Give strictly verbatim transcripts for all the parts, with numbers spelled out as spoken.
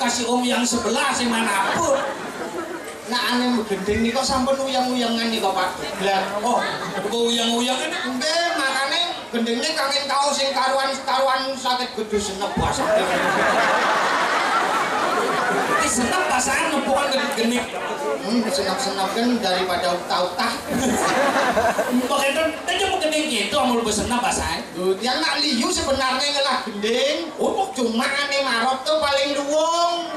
Kasih om yang sebelah sing manapun. Nah, ane gending nika sampun uyang-uyangan nika, Pak. Lah, oh, kok uyang-uyangan? Nggih, makane gendinge kangin tau sing karuan-karuan sakit gedhe senep basah. Iki senep basah nepukan gending. Hmm, senep-senep kan daripada utah-utah. Mbok enten, aja mau gending gitu, mau lebih senep basah. Lho, yang nak liyu sebenarnya ngelah gending, oh, cuma ane marot tuh paling luwung.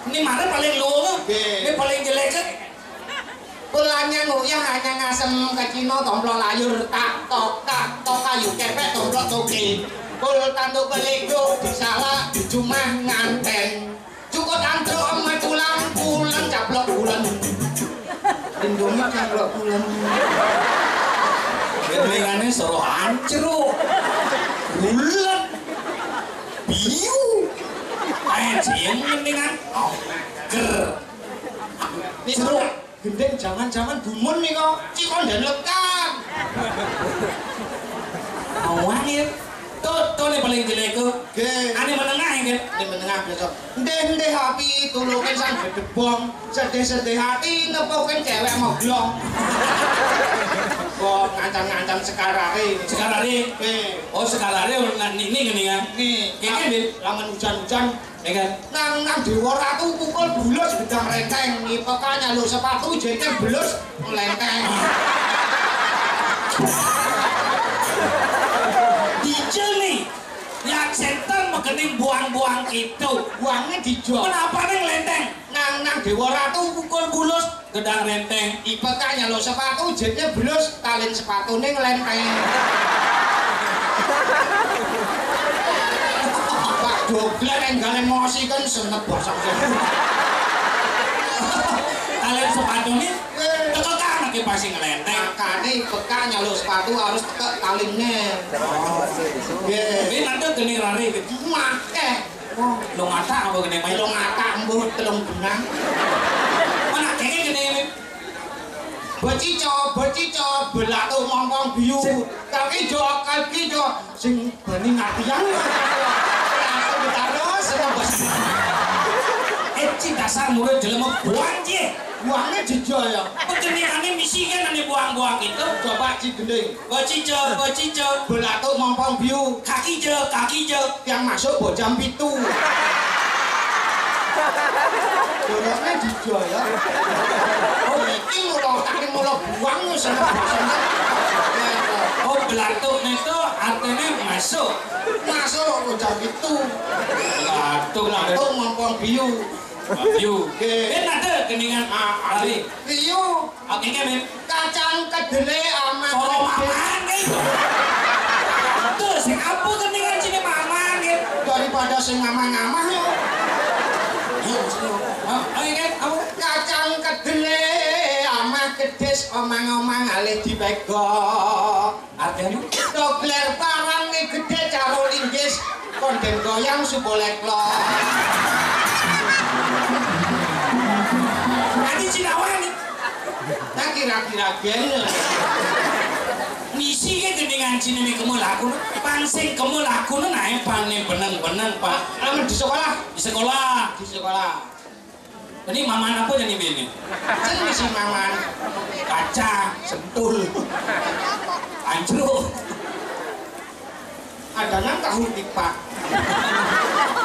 Ini mana paling luwung? Nggih. Ini paling jelek kan? Kulanya nguyah hanya ngasem ke Cina, tomplok layur, tak tok, tak tok, kayu kepek, tomplok toke. Kul tanduk beligo, disalak, di jumah nganten. Cukup antro, emet pulang, pulang, caplok, pulang. Indomie caplok, pulang. Gendingane soro ancruk. Bulet. Biu. Ae sing mendingan. Oh, ger. Nih, Bro, gendeng jangan-jangan dumun nih kok. Cik konden lekan. Awang ya. Tuh, tuh nih paling jelek tuh. Nggih. Ane menengah ya, kan? Ini menengah besok. Ndeh, ndeh api, tulungin sang gedebong. Sedih-sedih hati, nepukin cewek moglong. Kok ngancam-ngancam sekarare. Sekarare? Nggih. Oh, sekarare, nah, ini, ini, ini, kan? Nih, kayaknya, ah, Din, lamun hujan-hujan, ya kan? Nang, nang Dewa Ratu pukul bulus gedang renteng, ngipekane lho sepatu jene belus nglenteng. Dijel nih, yang center megening buang-buang itu. Buangnya dijel. Kenapa nih nglenteng? Nang, nang Dewa Ratu pukul bulus gedang renteng. Ipekane lho sepatu jene belus, talin sepatune nglenteng. Pak Doglen enggak emosi kan senep basah. Talin sepatune teko kan lagi pasti nglenteng. Makane ipekane lho sepatu harus teko talinne. Nggih. Ini nanti geni rari gitu. Makeh. Lo ngata apa gini, Mai? Lo ngata mbuh telung benang. Mana kayaknya gini, Min? Becico, becico, belatuk mongkong biu. Kaki jo, kaki jo, sing bani ngatian. Aku ditaruh, sing bos. Eh, Ci, dasar murid jelema buang, Ci. Buangnya jejol ya. Pegeningane misi kan ane buang-buang itu. Coba, Ci, gending. Bocico, bocico. Belatuk mompong biu. Kaki je, kaki je. Yang masuk bojam pitu. Dorongnya jejol ya. Oh, iki mula otaknya mula buang, seneng. Oh, belatuk itu artinya masuk. Masuk bojam pitu. Belatuk lah. Belatuk mompong biu. Biu. Oke. Ben ada geningan, ah, ahli. Biu. Oke, oke, Ben. Kacang kedele amah. Soro mamane. Tuh, sing apa geningan sini mamane? Daripada sing ngamah-ngamah ya. Ayo, sini. Ah, oke, oke, apa? Kacang kedele amah gedis omang-omang alih dibego. Artinya? Dogler parang nih gede caro linggis. Konden goyang subolek lo. Nanti Cina wae nih. Nah, kira-kira ben. Misi ke gendingan Cina nih kemu laku, pansing kemu laku nih naik panen beneng-beneng, Pak. Amun di sekolah? Di sekolah. Di sekolah. Ini maman apa jadi bini? Sing misi maman. Kaca, sentul. Ancruk. Ada nang tahu tipak.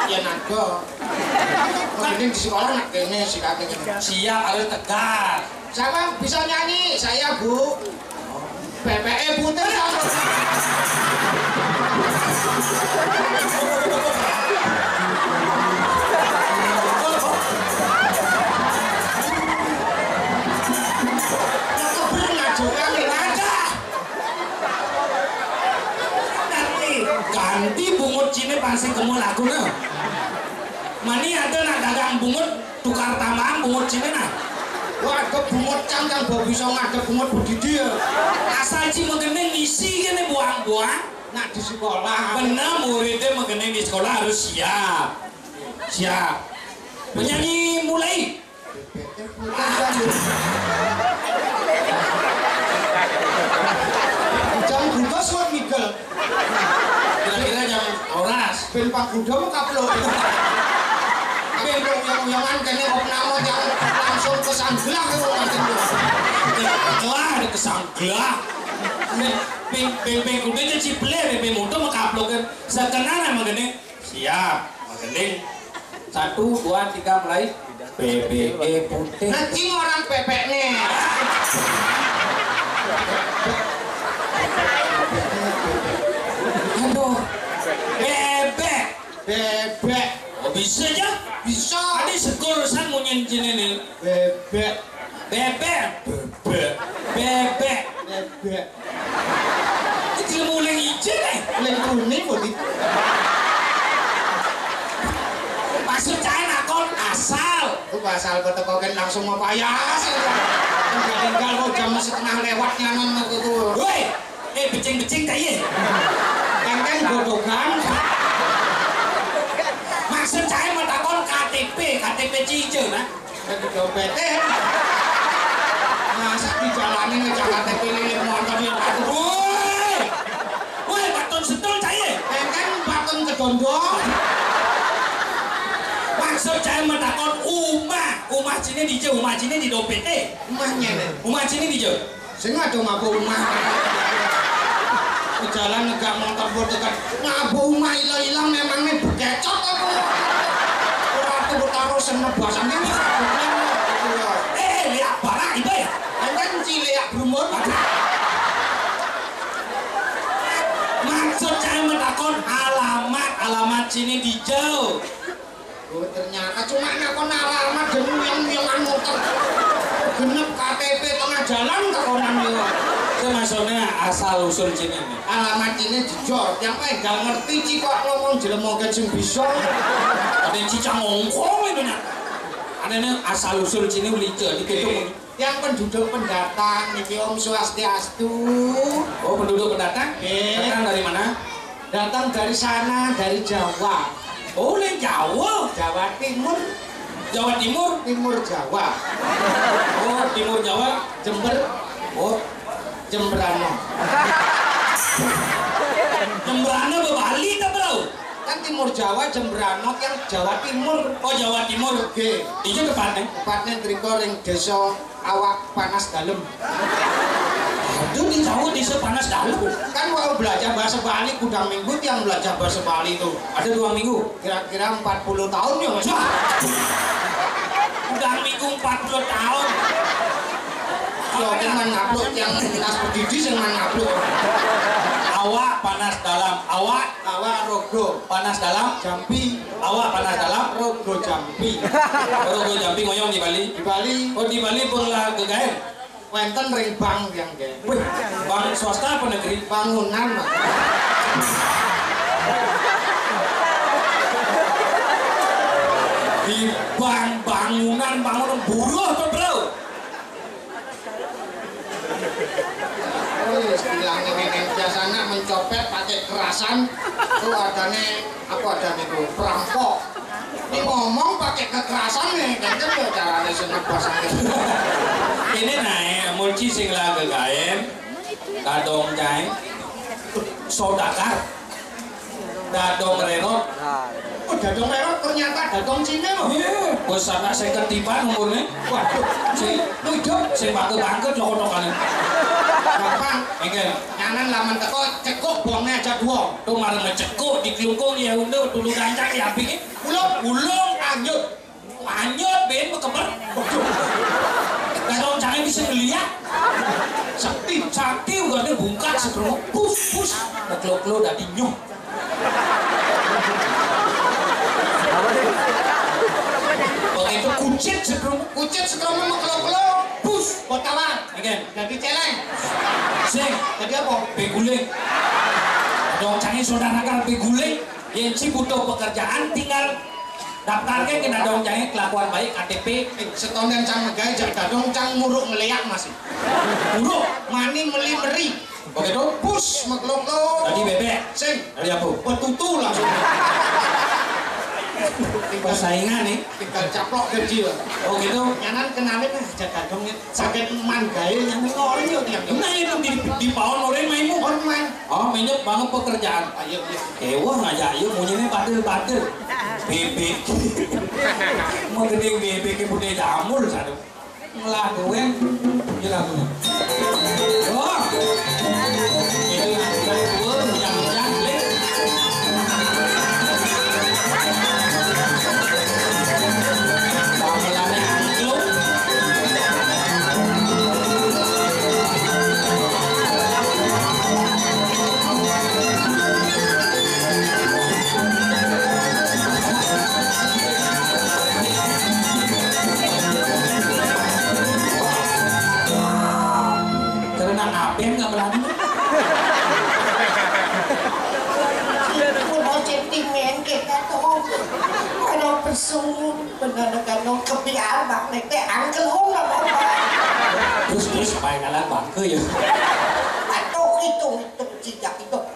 Ya naga. Mending di sekolah nak kene sih katanya. Siap, harus tegas. Siapa bisa nyanyi? Saya, Bu. P P E putus. Ganti bungut Cina pasti kemu lagu nah. Mani ada nak dagang bungut tukar tambahan bungut Cina nah. Wah, ada bungut cang yang bawa bisa ngadep bungut bedidi ya. Asal Ci mengenai ngisi kene buang-buang. Nak di sekolah. Benar, muridnya mengenai di sekolah harus siap. Siap. Penyanyi mulai. Jam buka suat migel. Kira-kira jam oras. Ben Pak Gudo mau kaplok. Beng uyang-uyangan kene kok namo yang langsung kesanggelah itu macam itu. Kelah ada kesanggelah. Beng beng beng kudu itu ciple beng beng muda makaplok kan. Sekenan sama gini. Siap, magending. Satu, dua, tiga, mulai. Bebek putih. Nanti orang bebeknya. Aduh. Bebek. Bebek. Oh, bisa aja. Bisa. Tadi sekolah saya mau nyanyi nih. Bebek. Bebek. Bebek. Bebek. Bebek. Iki ilmu ning ijin nih. Ning kuning kok di. Maksud saya nakon asal. Ku asal kok teko kan langsung mau payas. Tinggal mau jam setengah lewat nyaman aku tuh. Woi, eh becing-becing ta iye. Kan kan godokan. Maksud saya mau takon K T P, K T P cijo nah. Lagi dompete. Masa dijalani ngejak K T P lilit motor ya aku. Woi. Woi, baton setul ta iye. Kan kan baton kedondong. Maksud saya mau takon umah, umah cine di jo, umah cine di dompete. Umahnya nih. Umah cine di jo. Sing ada mabuk umah. Jalan negak motor bodoh kan. Mabuk umah ilang-ilang memangnya bekecot apa? Ora aku taruh senep basane. Eh, lihat barang itu ya. Kan cilik ya brumun. Maksud saya mau takon alamat, alamat sini di jauh. Oh, ternyata cuma nakon alamat dan uyang-uyangan motor. Genep K T P tengah jalan takonan yo. Itu maksudnya asal usul sini nih. Alamat ini jujur, yang paling gak ngerti ci kok ngomong jelemogan sing bisa. Ada cicang ngongkong itu nya. Ada nih asal usul sini ulice di gedung. Yang penduduk pendatang niki Om Swastiastu. Oh, penduduk pendatang? Eh. Datang dari mana? Datang dari sana, dari Jawa. Oh, ning Jawa. Jawa Timur. Jawa Timur. Timur Jawa. Oh, Timur Jawa. Jember. Oh, Jembrano. Jembrano be Bali ta, Bro? Kan Timur Jawa, Jembrano yang Jawa Timur. Oh, Jawa Timur. Oke. Iya tepatnya. Tepatnya triko ring desa Awak Panas Dalem. Aduh, di Jawa desa Panas Dalem. Kan mau belajar bahasa Bali, kudang minggu tiang belajar bahasa Bali itu. Ada dua minggu. Kira-kira empat puluh tahun ya, Mas. Wah. Kudang minggu empat puluh tahun. Yo, kan man ngapluk yang dinas pedidi sing man ngapluk. Awak Panas Dalem, awak. Awak rogo. Panas Dalem. Jampi. Awak Panas Dalem. Rogo Jampi. Rogo Jampi ngoyong di Bali. Di Bali. Oh, di Bali pun lah gegaen. Wenten ring bank yang nggih. Wih, bank swasta apa negeri? Bangunan, Mas. Di bank bangunan, bangunan buruh tuh, Bro. Oh iya, bilangnya ini biasanya mencopet pakai kerasan. Tuh adanya apa ada itu perampok. Ini ngomong pakai kekerasan nih, kan kan ya caranya sing ngebas aja. Ini naik mulci sing lagi gaen. Dadong cai. Sodakar. Dadong rerot. Oh, dadong rerot ternyata dadong Cina loh. Iya, bos anak saya ketiban umurnya. Waduh, sing lucu, sing bangke-bangke lo kono kan. Gampang. Enggak. Nyanan laman teko cekuk bonge aja dua. Tuh malah ngecekuk di kelungkung ya udah dulu gancang ya pikir. Ulung, ulung lanjut. Lanjut ben bekemer. Waduh. Dadong cai bisa ngeliat. Sakti, sakti udah bungkak setruk. Pus, pus. Klo-klo dadi nyuh. Begitu kucit setruk. Kucit setruk mah klo-klo. Pus, botawan. Oke. Dadi celeng. Sing. Dadi apa? Beguling. Dadong cai saudara kan beguling. Yen si butuh pekerjaan tinggal daftarke ke dadong cai kelakuan baik K T P. Eh, setonden cang megai jak dadong cang muruk ngeleak masih. Muruk. Mani meli meri. Begitu? Pus, meklok lo. Tadi bebek. Sing. Tadi apa? Betutu langsung. Persaingan nih. Tinggal caplok gaji lah. Oh gitu? Nyanan kenalin aja dadong ya. Sakit man gawe nyanan orang yo tiang. Nah itu di di paon orang mainmu. Orang main Oh, menyep banget pekerjaan. Ayo, ayo. Ewah ngajak, ayo, munyinya badel-badel. Bebek. Mau gedeng bebek yang budaya jamur, satu. Ngelakuin, ngelakuin. Oh. Itu yang udah tua, yang cantik. Gamelannya angklung. Karena ngapain nggak berani? Itu mau sentimen kita tuh. Ada pesun, benar kan, no, kebiar bang, nek teh angkel hong lah, Bapak. Terus, terus, main alat bangke ya. Atau hitung, hitung, tidak hitung.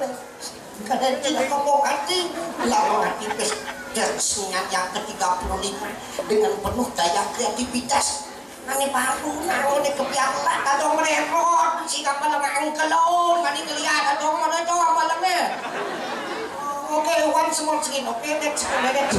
Kadang tidak ngomong hati, lawan hati pes, kesenian yang ketiga puluh lima dengan penuh daya kreativitas. Ane baru nang ane kebiar lah, kadang mererot, si kapal nang kelon, ane ngeliat, kadang mana tuh malamnya. Oke, one small screen, oke, next, next.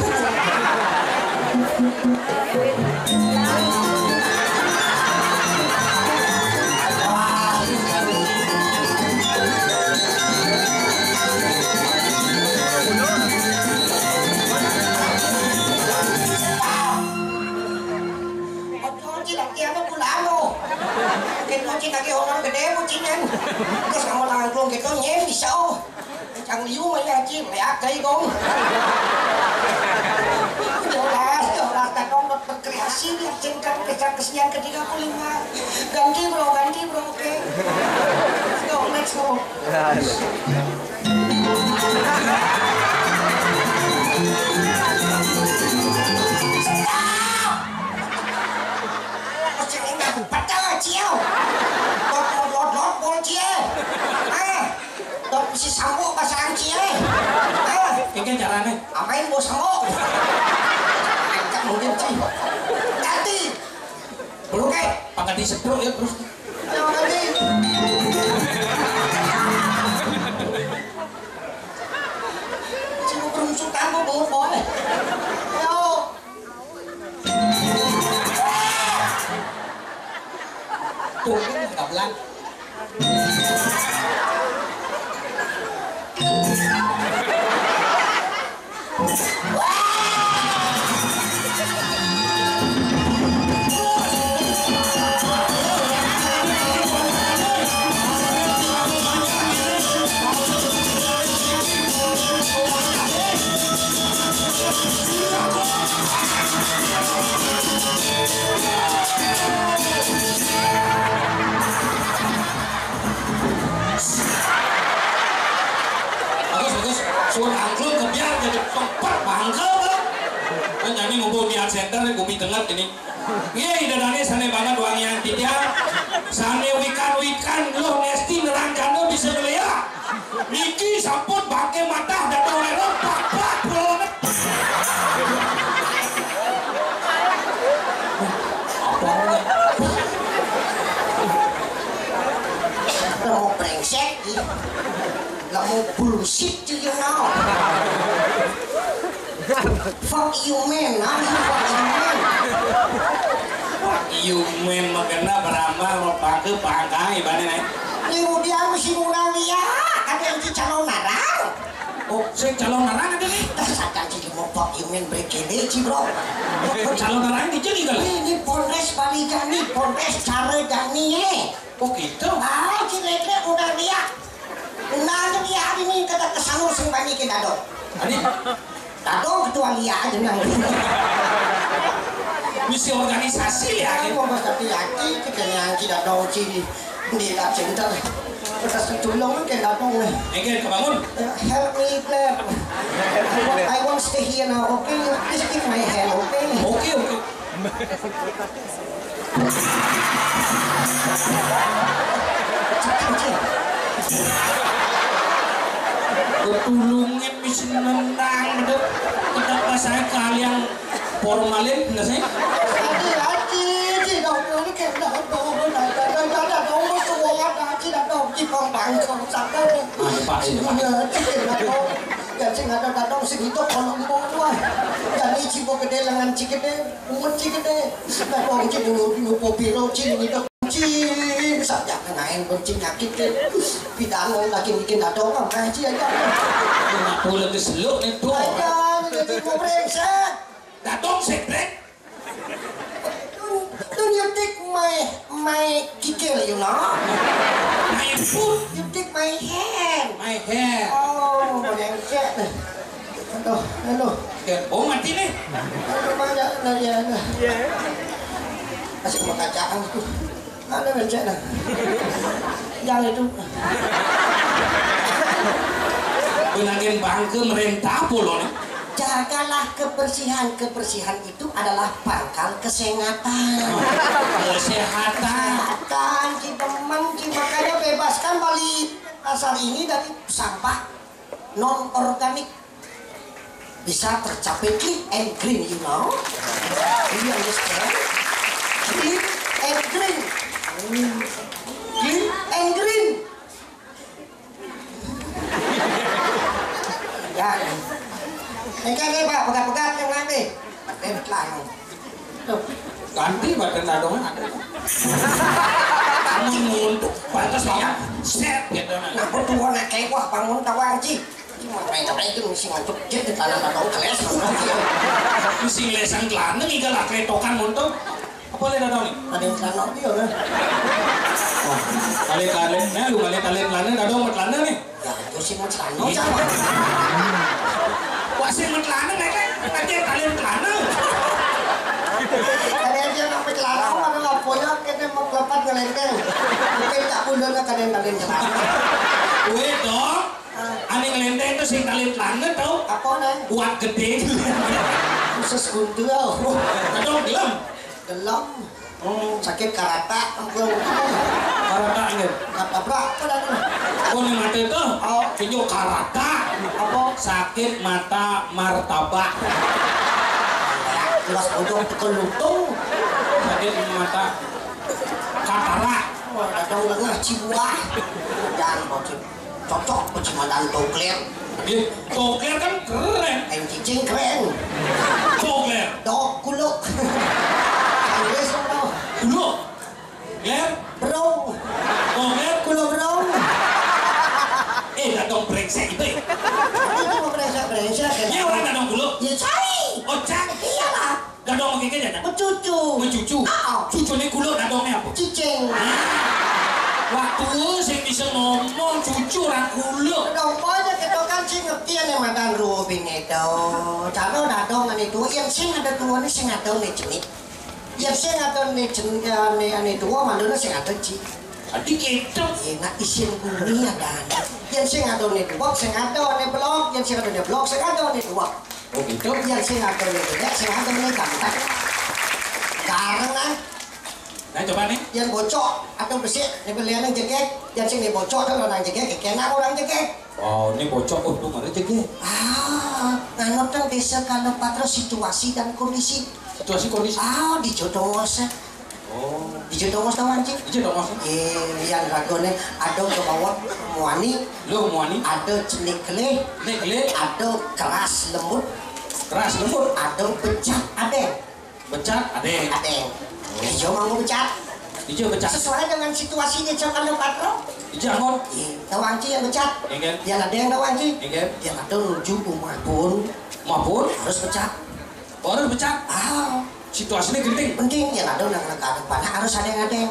Ojo, Ci, lagi apa pula lo? Kita Ci lagi orang gede, bucinan. Terus kamu langsung gitu, nyem, bisa, oh. Cang liu mah ya, Ci, ya, kayak gong. Jelas, jelas, tak dong, berkreasi, dia cinta, kisah kesenian ketiga puluh lima. Ganti, bro, ganti, bro, oke. Let's go, let's go. Pecah, Cil. Dot, dot, dot, dot, bol, Cil. Ah, dot, si sambuk pasang, Cil. Ah. Ini caranya. Apain bos sambuk? Ancam mungkin, Cil. Ganti. Belum, eh. Pakai disetruk ya, terus. Yang tadi. Cuma berunsutan kok, bos, boy. Ayo. Tuh, ini gamelan. Bagus, bagus. Suwun angklung kebyar jadi pempet bangkel, Bang. Kan jani ngumpul di Art Center, gumi denget ini. Nggih, Ida Dané sané banget wangian titiang. Sané wikan-wikan, Luh Ngesti nerang janda bisa ngeliat. Niki sampun bangké matah, datang lewat, plak, plak, plak. Apa? Lemu brengsek, ih. Lemu bullshit, do you know? Fuck you, man. Nah, you fuck you, man. Fuck you, man, mah kena beramah, mau pakai pangkai, ibaratnya, naik. Ini udah aku si Munalia, ada yang di calon narang. Oh, sing calon narang ada nih. Dah, sadar sih, mau fuck you, man, break ini, sih, bro. Calon narang di sini, kan? Ini Polres Bali Jani, Polres Care Jani, eh. Oh, gitu? Ah, si Lele udah lihat. Undang dia hari ini kata kesana sing banyak kita dong. Tadi? Dadong ketua liya aja nang. Misi organisasi ya. Aku mau hati-hati, kita yang tidak tahu sini di Lab Center. Kita setulung ke dadong nih. Enggak kebangun. Help me, Claire. I won't stay here now, okay? Please give my hand, okay? Oke, oke. Ketulungin misi nendang, bener. Kita pas saya kalian formalin, bener sih? Hati-hati, tidak boleh kena bau, nada, nada, nada, nada, semua Ci dadong, ci pong bangkong, sadar. Ah, Pak, ini, Pak. Iya, ci dadong. Ya, sing ada dadong, sing itu kolong bawah. Jadi, ci gedé, lengan ci gedé, umut ci gedé. Dadong, ci dulu, dulu, kopi, lo, ci, ini, dong, ci. Saja, kenain, benci, nyakit, deh. Pidana, lagi bikin dadong, apa, ci, aja. Kenapa lagi seluk, nih, tuh? Aja, ini, ci, mau brengsek. Dadong, sebrek. Don't, don't you take my, my kikil, you know? My foot. You take my hand. My hand. Oh, brengsek. Aduh, aduh. Oke, oh, mati nih. Aduh, mana, nah, ya, nah. Masih mau kacaan tuh. Mana, brengsek, nah. Yang itu. Benangin bangke merentah pulo nih. Jagalah kebersihan. Kebersihan itu adalah pangkal kesehatan. Kesehatan. Kesehatan, ci demen, ci makanya bebaskan Bali Pasar ini dari sampah non organik. Bisa tercapai clean and green, you know? You understand? Clean and green. Clean and green. Ya. Engké, engké, Pak, pegat-pegat yang nanti. Pakai celana. Tuh. Ganti badan dadongan ada. Kamu nguntuk pantas banget. Set gitu. Nah, aku tuh nak kayak wah bangun tawang, Ci. Cuma main apa itu mesti ngantuk. Dia di tanah dadong keles. Mesti ngelesan celana nih, galak keletokan nguntuk. Apa lé dadong nih? Ada yang celana dia, kan? Oh, kali-kali. Nah, lu kali-kali celana, dadong mau celana nih. Ya, itu sih mau celana, siapa? Wah, sih mau celana, nih, kan? Nanti kalian celana. Kalian dia mau celana, mana nggak punya, kita mau kelepat ngelenteng. Mungkin tak punya, kalian, kalian celana. Weh, dong. Ah. Ane ngelenteng tuh sing kalian celana, tau? Apa, nih? Kuat gedé. Khusus untuk. Dadong, gelem. Gelem. Oh. Sakit karata, empung. Karata, nggih. Katabrak apa dah tuh? Oh, ning ate to? Oh. Pinjul karata. Apa? Sakit mata martabak. Jelas bodong tekel lutung. Sakit mata katarak. Wah, dadong lengah cibuah. Dan bocil. Cocok pecimadan tokler. Ih, tokler kan keren. Yang cicing keren. Tokler. Dok kuluk. Inggris apa? Kuluk. Ler. Berung. Tokler. Kuluk berung. Eh, dadong brengsek itu. Itu mau brengsek-brengsek, ya. Iya, orang dadong kuluk. Ya, cai. Oh, cai. Iyalah. Dadong mengkiki ya, Cak? Mencucu. Mencucu. Ah. Cucune kuluk dadonge apa? Cicing. Waktu sing bisa ngomong cucu ra kuluk. Dadong apa aja kita kan sing ngerti ane madan ruwing itu. Cara dadong ane tuwa, yang sing ada tuwane sing ada ane jenik. Yang sing ada ane jenik, ane, ane tuwa, mandone sing ada ci. Adi kita. Enak isin bumi ada ane. Yang sing ada ane tuwa, sing ada ane blok, yang sing ada ane blok, sing ada ane tuwa. Oh, gitu. Yang sing ngatur itu, ya, sing ngatur ini gampang. Karena nah, coba nih. Yang bocok atau besik, ini beliannya jegek, yang sing bocok atau orang jegek, kena orang jegek. Oh, ini bocok, oh, tuh, mari jegek. Ah, nganut kan desa kalau patro situasi dan kondisi. Situasi kondisi. Ah, dijodoh. Oh. Ijo tongos tau, Anci? Ijo tongos. Eh, yang ragone ada kemawon muani. Lho, muani. Ada cenik kelih. Cenik kelih. Ada keras lembut. Keras lembut. Ada becat adeng. Becat adeng. Adeng. Ijo mau becat. Ijo becat. Sesuai dengan situasi desa Kandang Patro. Ijo ampun. Eh, tau, Anci, yang becat? Nggih. Yang adeng tau, Anci? Nggih. Yang ada nuju rumah pun. Rumah pun? Harus becat. Baru becat. Ah, situasinya genting. Penting, yang ada nang negara panah harus ada yang ada.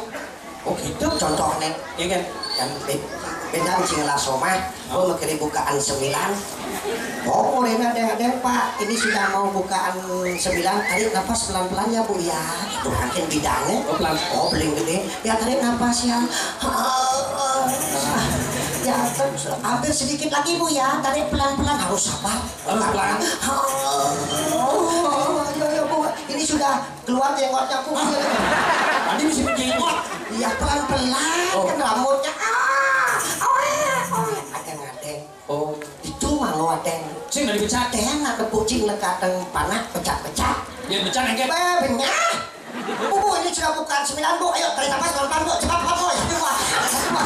Oh, gitu. Contohnya, iya kan? Yang be-, beda sing ngelas omah, oh, mau kiri bukaan sembilan. Oh, ini ada yang ada, Pak. Ini sudah mau bukaan sembilan. Tarik nafas pelan-pelan ya, Bu, ya. Itu makin bidangnya. Oh, pelan. Oh, paling gede. Ya, tarik nafas ya. Ya, terus hampir sedikit lagi, Bu, ya. Tarik pelan-pelan, harus sabar. Pelan-pelan. Oh, iya, iya, Bu. Ini sudah keluar jenggotnya, Bu. Hah? Tadi bisa berjenggot? Iya, pelan-pelan. Oh. Kan rambutnya. Ah, oh, iya, oh, iya. Ada yang ada. Oh. Itu mah lo ada yang. Sing dari becat. Ada yang ada kucing lekateng panak, pecah-pecah. Dia becat, engke. Benyah. Bu, Bu, ini sudah bukan sembilan, Bu. Ayo, tarik nafas pelan-pelan, Bu. Cepat, cepat, Bu. Satu, Bu. Satu, Bu.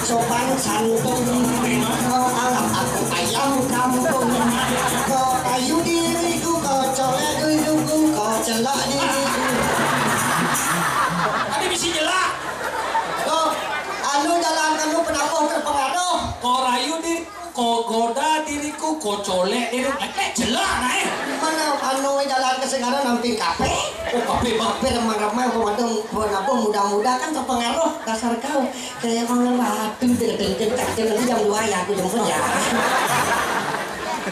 Sopan santun. Kok alah aku ayam kampung. Kok kayu diriku, kok colek diriku, kok celak diriku. Tadi bisi jelak. Kok anu jalan anu penabuh terpengaruh. Kok rayu diriku, kok goda diriku, kok colek diriku. Lek jelak nae. Mana anu jalan ke Segara namping kafe? Oh, kafe, Bang. Kafe remang-remang, pemadam, penabuh muda-muda kan terpengaruh dasar kau. Kayak orang batu, deng, deng, deng, deng, nanti jam dua ya, aku jemput ya.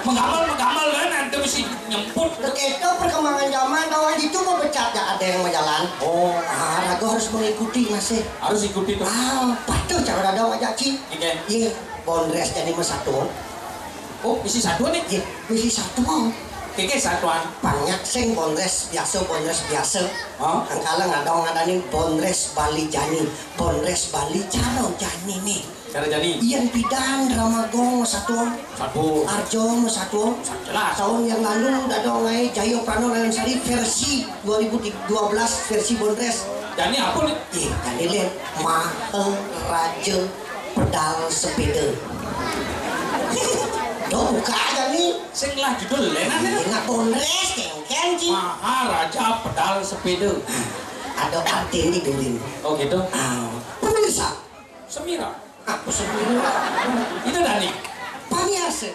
Menggamal, menggamal kan, nanti mesti nyemput. Begitu perkembangan zaman, kawan itu mau becat, ya ada yang mau jalan. Oh. Ah, ragu harus mengikuti masih. Harus ikuti tuh. Ah, patuh cara ada ngajak, Ci. Oke. Iya, bondres jadi mesatu. Oh, isi satu nih? Iya, isi satu. Keke satuan. Banyak sing bondres biasa, bondres biasa. Oh. Angkala ngadong ngadaning bondres Bali jani, bondres Bali cara jani nih. Cara jani. Ian Pidan drama gong satu. Satu. Arjo satu. Jelas. Tahun yang lalu dadong ai Jayo Prano Layan Sari versi dua ribu dua belas versi bondres. Jani apa nih? Ih, jani lihat Maharaja pedal sepeda. Tuh buka aja nih. Sing lah judul lenan. Enak bondres kengken, Ci. Maharaja pedal sepeda. Ada arti ini, Bibin. Oh gitu. Ah, pemirsa. Semira. Apa semira? Itu Dani. Pamiarsa.